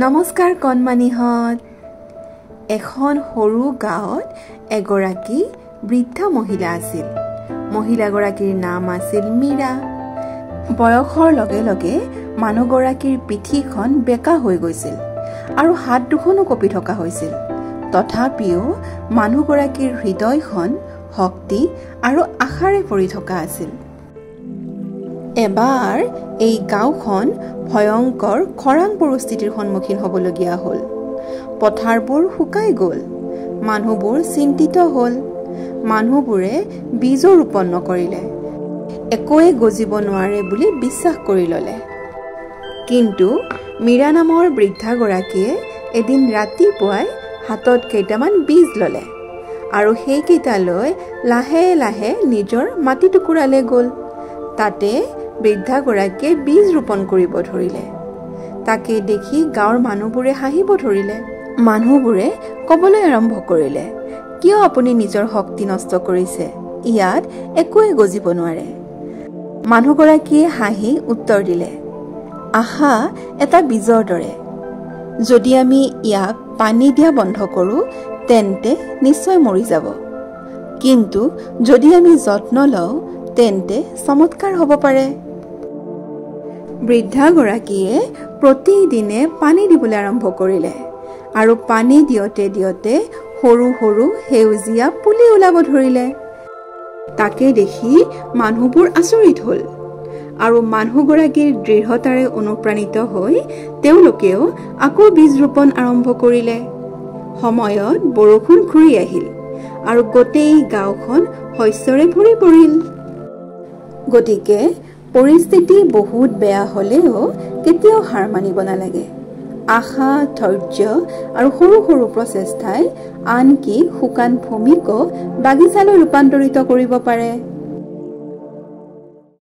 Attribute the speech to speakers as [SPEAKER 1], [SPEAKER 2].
[SPEAKER 1] নমস্কাৰ কণমানিহঁত। এখন সৰু গাঁৱত এগৰাকী বৃদ্ধা মহিলা আছিল। মহিলাগৰাকীৰ নাম আছিল মীৰা। বয়সৰ লগে লগে মানুহগৰাকীৰ পিঠিখন বেকা হৈ গৈছিল আৰু হাত দুখনো কঁপি থকা হৈছিল। তথাপিও মানুহগৰাকীৰ হৃদয়খন শক্তি আৰু আশাৰে ভৰি থকা আছিল। এবাৰ এই গাঁওখন ভয়ংকৰ খৰাং পৰিস্থিতিৰ সন্মুখীন হ'বলগীয়া হ'ল। পথাৰবোৰ শুকাই গ'ল, মানুহবোৰ চিন্তিত হ'ল। মানুহবোৰে বীজো ৰোপণ নকৰিলে, একোৱে গজিব নোৱাৰে বুলি বিশ্বাস কৰি ল'লে। কিন্তু মীৰা নামৰ বৃদ্ধাগৰাকীয়ে এদিন ৰাতিপুৱাই হাতত কেইটামান বীজ ল'লে আৰু সেইকেইটা লৈ লাহে লাহে নিজৰ মাটি টুকুৰালৈ গ'ল। তাতে বৃদ্ধাগৰাকীয়ে বীজ ৰোপণ কৰিব ধৰিলে। তাকে দেখি গাঁৱৰ মানুহবোৰে হাঁহিব ধৰিলে। মানুহবোৰে ক'বলৈ আৰম্ভ কৰিলে, কিয় আপুনি নিজৰ শক্তি নষ্ট কৰিছে? ইয়াত একোৱে গজিব নোৱাৰে। মানুহগৰাকীয়ে হাঁহি উত্তৰ দিলে, আশা এটা বীজৰ দৰে। যদি আমি ইয়াক পানী দিয়া বন্ধ কৰোঁ তেন্তে নিশ্চয় মৰি যাব, কিন্তু যদি আমি যত্ন লওঁ তেন্তে চমৎকাৰ হ'ব পাৰে। বৃদ্ধাগৰাকীয়ে প্ৰতিদিনে পানী দিবলৈ আৰম্ভ কৰিলে আৰু পানী দিওঁতে দিওঁতে সৰু সৰু সেউজীয়া পুলি ওলাব ধৰিলে। তাকে দেখি মানুহবোৰ আচৰিত হ'ল আৰু মানুহগৰাকীৰ দৃঢ়তাৰে অনুপ্ৰাণিত হৈ তেওঁলোকেও আকৌ বীজ ৰোপণ আৰম্ভ কৰিলে। সময়ত বৰষুণ ঘূৰি আহিল আৰু গোটেই গাঁওখন শস্যৰে ভৰি পৰিল। গতিকে পৰিস্থিতি বহুত বেয়া হ'লেও কেতিয়াও হাৰ মানিব নালাগে। আশা, ধৈৰ্য আৰু সৰু সৰু প্ৰচেষ্টাই আনকি শুকান ভূমিকো বাগিচালৈ ৰূপান্তৰিত কৰিব পাৰে।